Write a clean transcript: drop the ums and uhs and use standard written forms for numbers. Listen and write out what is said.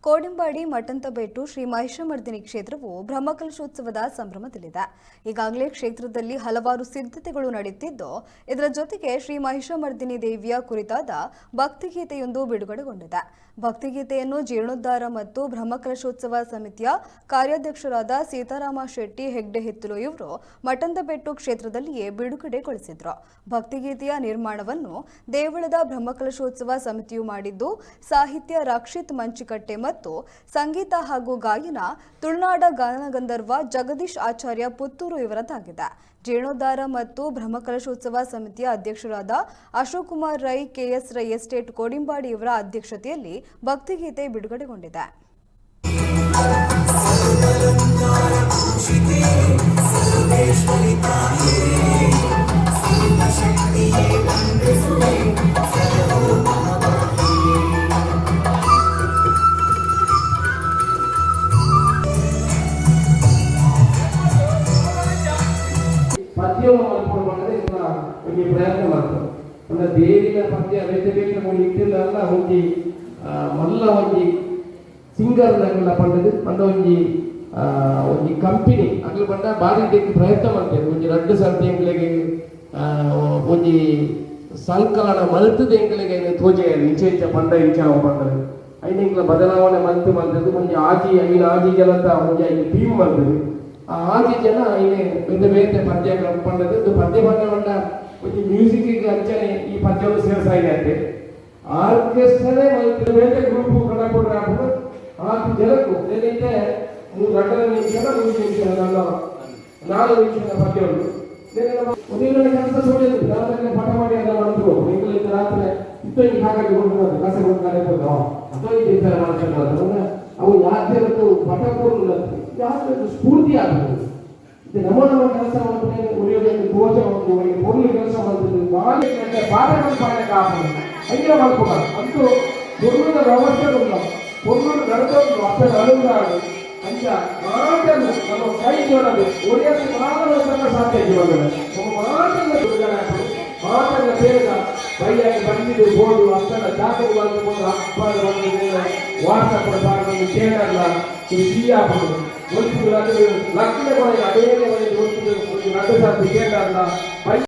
ಕೋಡಿಂಬಾಡಿ ಮಠಂತಬೆಟ್ಟು ಶ್ರೀ ಮಹಿಷಮರ್ದಿನಿ ಕ್ಷೇತ್ರವು ಬ್ರಹ್ಮಕಲಶೋತ್ಸವದ ಸಂಭ್ರಮದಲ್ಲಿದೆ. ಈಗಾಗಲೇ ಕ್ಷೇತ್ರದಲ್ಲಿ ಹಲವಾರು ಸಿದ್ಧತೆಗಳು ನಡೆಯುತ್ತಿದ್ದು, ಇದರ ಜೊತೆಗೆ ಶ್ರೀ ಮಹಿಷಮರ್ದಿನಿ ದೇವಿಯ ಕುರಿತಾದ ಭಕ್ತಿಗೀತೆಯೊಂದು ಬಿಡುಗಡೆಗೊಂಡಿದೆ. ಭಕ್ತಿಗೀತೆಯನ್ನು ಜೀರ್ಣೋದ್ಧಾರ ಮತ್ತು ಬ್ರಹ್ಮಕಲಶೋತ್ಸವ ಸಮಿತಿಯ ಕಾರ್ಯಾಧ್ಯಕ್ಷರಾದ ಸೀತಾರಾಮ ಶೆಟ್ಟಿ ಹೆಗ್ಡೆ ಹಿತ್ತಲು ಇವರು ಮಠಂತಬೆಟ್ಟು ಕ್ಷೇತ್ರದಲ್ಲಿಯೇ ಬಿಡುಗಡೆಗೊಳಿಸಿದರು. ಭಕ್ತಿಗೀತೆಯ ನಿರ್ಮಾಣವನ್ನು ದೇವಳದ ಬ್ರಹ್ಮಕಲಶೋತ್ಸವ ಸಮಿತಿಯು ಮಾಡಿದ್ದು, ಸಾಹಿತ್ಯ ರಕ್ಷಿತ್ ಮಂಚಿಕಟ್ಟೆ ಮತ್ತು ಸಂಗೀತ ಹಾಗೂ ಗಾಯನ ತುಳುನಾಡ ಗಾನಗಂಧರ್ವ ಜಗದೀಶ್ ಆಚಾರ್ಯ ಪುತ್ತೂರು ಇವರದ್ದಾಗಿದೆ. ಜೀರ್ಣೋದ್ಧಾರ ಮತ್ತು ಬ್ರಹ್ಮಕಲಶೋತ್ಸವ ಸಮಿತಿಯ ಅಧ್ಯಕ್ಷರಾದ ಅಶೋಕ್ ಕುಮಾರ್ ರೈ, ಕೆಎಸ್ ರೈ ಎಸ್ಟೇಟ್ ಕೋಡಿಂಬಾಡಿ ಇವರ ಅಧ್ಯಕ್ಷತೆಯಲ್ಲಿ ಭಕ್ತಿಗೀತೆ ಬಿಡುಗಡೆಗೊಂಡಿದೆ. ಪದ್ಯವ ಮಲ್ಪೊಡು ಪಂಡರೆ ಇಂದ ಒಂಜಿ ಪ್ರಯತ್ನ ಮಲ್ಪೊಡು ಪಂಡ ದೇವಿನ ಪದ್ಯ ಬೇತೆ ಬೇತೆ ಒಂಜಿ ಇತ್ತಿಲ್ಲ. ಒಂಜಿ ಮಲ್ಲ ಒಂಜಿ ಸಿಂಗರ್ ನಗಲ ಪಂಡದು ಪಂಡ ಒಂಜಿ ಒಂಜಿ ಕಂಪನಿ ಅಗಲು ಪಂಡ ಬಾರಿ ದಿಕ್ಕು ಪ್ರಯತ್ನ ಮಲ್ತೇವೆ. ಒಂಜಿ ರಡ್ಡ್ ಸರ್ತಿ ಎಂಕ್ಲೆಗ್ ಒಂಜಿ ಸಂಕಲನ ಮಲ್ತದ ಎಂಕ್ಲೆಗ್ ತೋಜೆ ಇಂಚ ಇಂಚ ಪಂಡ ಇಂಚ ಅವು ಪಂಡದು ಐನ್ ಎಂಕ್ಲ ಬದಲಾವಣೆ ಮಲ್ತು ಮಲ್ತದ್ದು ಒಂಜಿ ಆಜಿ ಐನ್ ಆಜಿ ಜನತ ಒಂಜಿ ಐನ್ ಟೀಮ್ ಮಲ್ತದು. ಆ ಆಜಿ ಜನ ಐನೆ ಬೇತೆ ಬೇತೆ ಪದ್ಯ ಪಂಡದು. ಇದು ಪದ್ಯ ಪಂಡ ಪಂಡ ಒಂಜಿ ಮ್ಯೂಸಿಕ್ ಅಂಚನೆ ಈ ಪದ್ಯವನ್ನು ಸೇರ್ಸಾಯಿನಂತೆ ಆರ್ಕೆಸ್ಟ್ರಾನೇ ಮಲ್ತು ಬೇತೆ ಗ್ರೂಪ್ ಕಡಪುಡ್ರೆ ಆಪುಂಡು. ಆತ್ ಜನಕ್ಕು ಏನೈತೆ 3.5 ನಿಮಿಷ, 3 ನಿಮಿಷ, ನನ್ನ 4 ನಿಮಿಷದ ಪದ್ಯ ಉಂಟು. ಒಂದಿನ ಕೆಲಸ ಸೋಡಿದ್ದು ರಾತ್ರಿ ಪಾಠ ಮಾಡಿ ಎಲ್ಲ ಮಾಡ್ತು. ಎಂಗ್ಲಿಂದ ರಾತ್ರಿ ಇತ್ತೊಂಜಿ ಹಾಗಾಗಿ ಕೊಂಡು ಕಸ ಕೊಂಡು ಕಡೆ ಅಥವಾ ಈ ಥರ ಮಾಡ್ತಾರೆ. ಅವು ಯಾತ್ರೆಗೂ ಪಠ ಕೊಡುದು ಯಾತ್ರೆ ಸ್ಫೂರ್ತಿ ಆಗ್ತದೆ. ಇದು ನಮ್ಮ ನಮ್ಮ ಕೆಲಸ ಮಾಡ್ತಾರೆ. ಉಳಿಯೋದಕ್ಕೆ ಕೋಚ ಒಂದು ಪೊರ್ಲು ಕೆಲಸ ಮಾಡ್ತದೆ. ಬಾಳಿ ಪಾಠಗಳು ಪಾಠಕ್ಕೆ ಆಪುಂಡು ಹಂಗೆ ಮಲ್ಪುಗ ಅಂತೂ ಪೊರ್ಲುದ ವ್ಯವಸ್ಥೆ ಉಲ್ಲ, ಪೊರ್ಲು ನಡ್ಕೊಂಡು ಅಪ್ಪನ ಅನುಗ್ರಹ. ಅಂಚ ಮಾತನ್ನು ನಮ್ಮ ಕೈ ಜೋಡದು ಒರಿಯಕ್ಕೆ ಮಾತ್ರ ಸಾಧ್ಯ. ಜೀವನ ನಮ್ಮ ಮಾತನ್ನು ಬಿಡುಗಡೆ ಆಗ್ತದೆ. ಮಾತನ್ನ ಬೇಗ ಬೈಯಾಗಿ ಬಂದಿದ್ದು ಬೋದು ಅಪ್ಪನ ಜಾತ್ರೆ ಬಂದು ಬೋದು ಅಪ್ಪ ಬಂದು ವಾಟ್ಸಪ್ ಪಾಡ್ಕೊಂಡು ಕೇಳಲ್ಲ ಖುಷಿ ಆಪುಂಡು. ಒತ್ತು ಲಗ್ನ ಅದೇ ಒಂದು 2 ಸರ್ತಿ ಕೇಳಲ್ಲ.